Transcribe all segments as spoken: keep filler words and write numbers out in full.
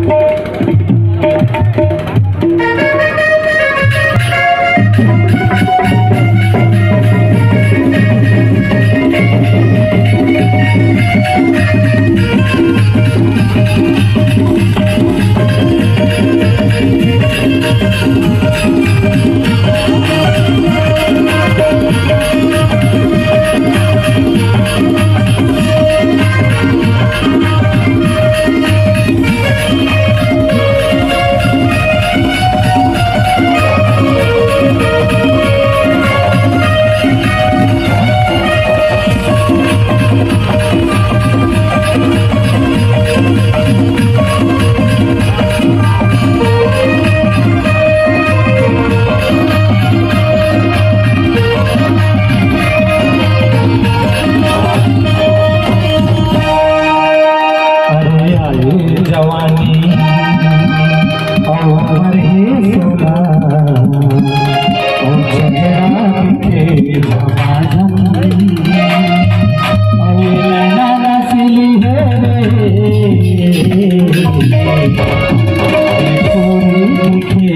अरे आए जवानी अउ उमर हे सोला, अउ चेहरा दिखे झमाझम, अउ नैना नसीली हे रे, गोरी दिखे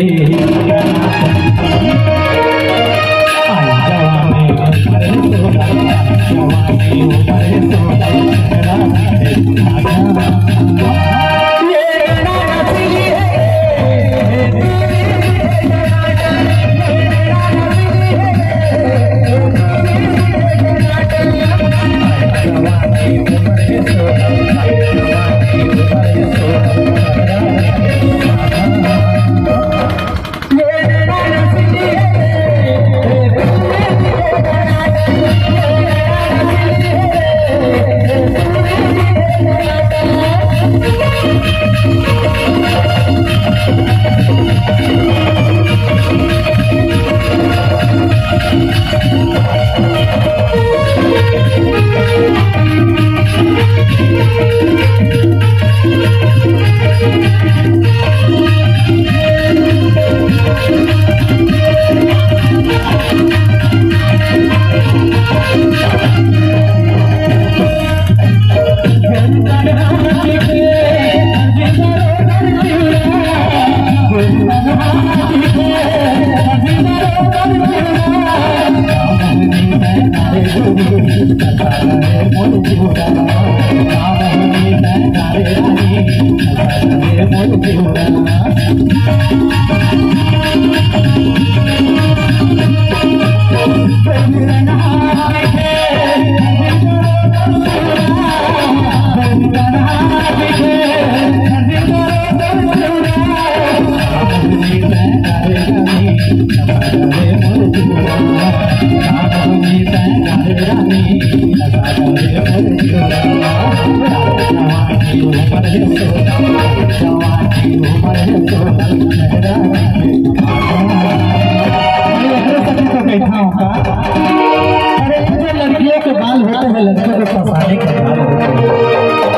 अरे, ये जो लड़कियों के बाल होते हैं, लड़कों को फंसाने के जाल होते हैं।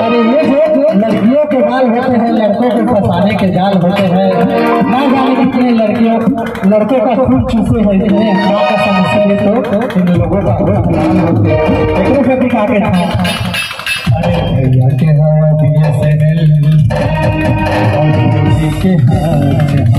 अरे, ये जो लड़कियों के बाल होते हैं, लड़कों को फंसाने के जाल होते हैं। ना जाने कितने लड़कियों, लड़कों का खून चूसे हैं इतने, माँ कसम से, ये तो इन लोगों का बहुत ज्ञान होते हैं। एकरे से दिखा के था। अरे भैया के हवा BSNL और के हवा